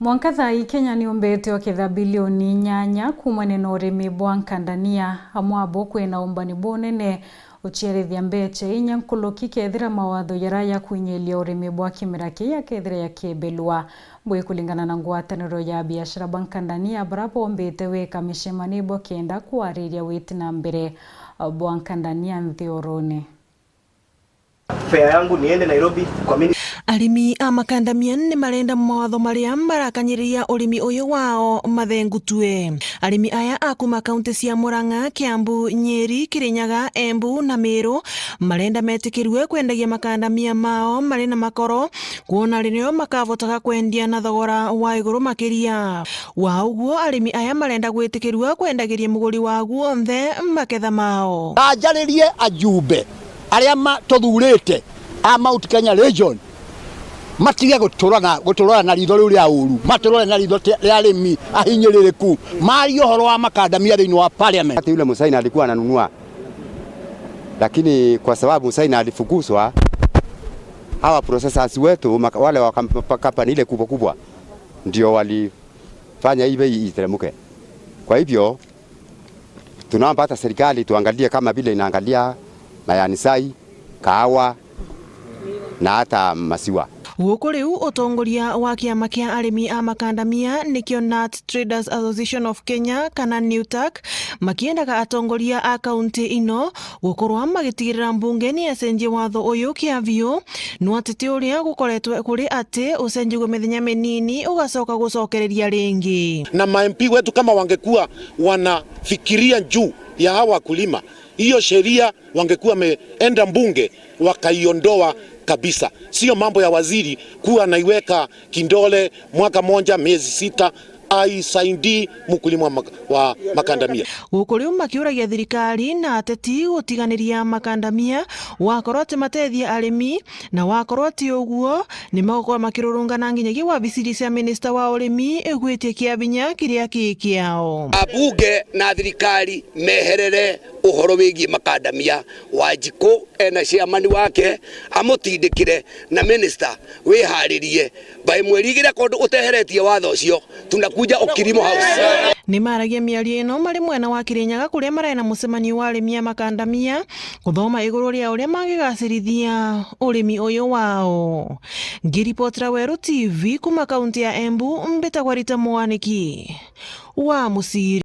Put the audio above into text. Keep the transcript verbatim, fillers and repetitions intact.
Mwanka thaa ii Kenya niumbite uketha bilioni inyanya kuumania na urimi bwa nkandania. Amwe abo kwina umbani bunene uciarithia mbeca inya nkuruki kethira mawatho jaria jakwinyiria urimi bwa kimera kii jakethira jakibelwa. Bwi kuringana na ngwataniro ya biashara ba nkandania baria bombite gwika micemanio bakenda kwariria witi na mbere bwa nkandania nthiorone. Fare yangu niende Nairobi kwa mini- Arimi a makandamia ni marenda mawatho maria marakanyiriria urimi uyu wao mathengutue. Arimi aya a kuma kaunti cia Murang'a, Kiambu, Nyeri, Kirinyaga, Embu na Meru marenda metikirue kwendagia makandamia mao mari na makoro, kwona ririo makavotaga kwendia na thogora wa iguru makiria. Wa uguo, arimi aya marenda gwitikirua kwendagiria muguri waguo onthe maketha mao. Anjaririe ajumbe aria ma-, tuthurite a Mount Kenya Region, matige guturora, guturora na ritho riu ria uru, maturore na ritho tia-, ria arimi ahinyiririku, marie uhoro wa makandamia thiini wa parliament. Wakati ule Musaina alikuwa ananunua, lakini kwa sababu Musaina alifukuzwa, hawa processors wetu, maka-, wale wa kamp-, pa-, company ile kubwa kubwa, ndio walifanya hii bei iteremke. Kwa hivyo, tunaomba hata serikali tuangalie kama vile inaangalia majani chai, kahawa na hata maziwa. Guku riu utongoria wa kiama kia arimi a makandamia nikio Nut Traders Association of Kenya kana NUTAK makiendaga atongoria a kaunti ino gukorwa magitigirira mbunge ni yacenjie watho uyu kia biu. Nwatiti uria gukoretwe kuri ati ucenjigwe mithenya minini ugacoka gucokereria ringi. Na ma M P wetu kama wangekuwa wanafikiria juu ya hawa wakulima, hiyo sheria wangekuwa wameenda mbunge wakaiondoa kabisa. Sio mambo ya waziri kuwa anaiweka kindole mwaka moja, miezi sita, aisaidii mkulima wa mak-, wa makandamia. Guku riu makiuragia thirikari na ateti gutiganiria makandamia, wakorwo ati matethia arimi, na wakorwo ati uguo, ni magukorwa makirurungana nginyagia wabici cia minista wa urimi gwitia kia binya kiria ki kiao. Abunge na thirikari meherere uhoro wigie makandamia. Wanjiku ena chairman wake, amutindikire, na minister wiharirie. By mweri igiri akorwo uteheretie watho ucio, tunakuja Okirimo House. Ni maragia miario ino mari mwena wa Kirinyaga, kuria marena mucemanio wa arimi a makandamia, kuthoma iguru ria uria mangigacirithia urimi uyu wao. Ngiripotera Weru T V kuma kaunti ya Embu, mbitagwa Rita Mwaniki wa Muciri.